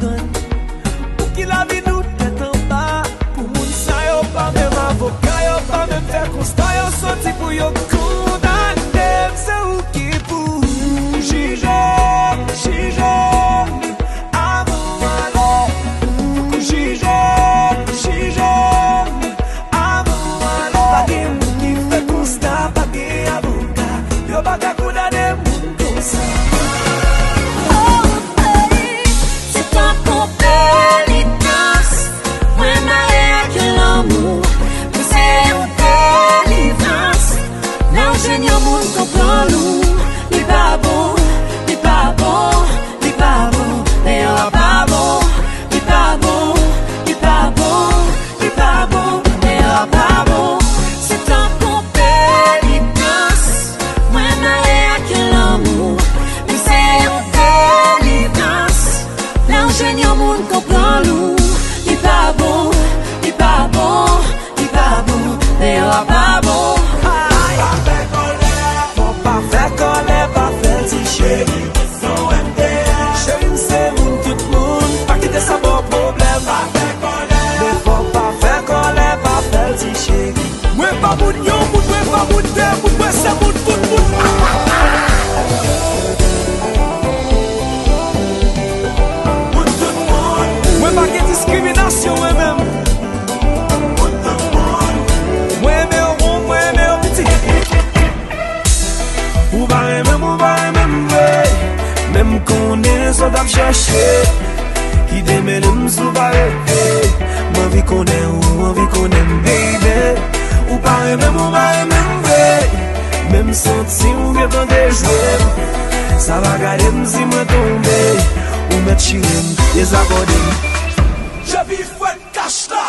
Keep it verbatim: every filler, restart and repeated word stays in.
Tann, pou ki lavi nou tèt anba? Pou moun sa yo pa menm avoka, yo pa menm fè konsta, yo soti pou yo kondane m. Se ou ki pou jije, jije, avan w ale. Pou jije, jije, avan w ale. Pa gen moun ki fè konsta, pa gen avoka. Yo pa ka kondane moun konsa. Oh, baby, se tankou yon penitans. Mwen mare ak yon lanmou, men se yon delivrans. Lè w jwenn yon moun konprann ou, li pa bon, li pa bon, li pa bon. Deyò a pa bon, li pa bon, li pa bon. Li pa bon, men la pa bon. Se tankou yon penitans. Mwen mare ak yon lanmou, men se yon delivrans. Lè w jwenn yon moun konprann ou, li pa bon, li pa bon, li pa bon, men la pa bon. Ay. Pa fè kòlè, fò pa fè kòlè, pa fè l ti cheri. Non M T H, cheri m se moun tout moun, pa kite sa ba w pwoblèm. Pa fè kòlè, men fò pa fè kòlè, pa fè l ti cheri. Mwen pa moun yon moun, mwen pa moun de moun, mwen se moun tout moun. Moun tout moun. Mwen pa gen diskriminasyon mwen menm. Moun tout moun. Mwen renmen w ron, mwen renmen w piti. Ou pa renmen m, ou pa renmen m vre. Men m konnen sa w t ap chèche. Kite m ede m si w pa rete. M anvi konnen ou, anvi konnen m, baby. Ou pa renmen m, ou pa renmen m vre. Men m santi w gentan dejwe m. Sa va gade m si mwen tonbe. Ou mèt chire m, dezakòde m. J P Fred Kasta.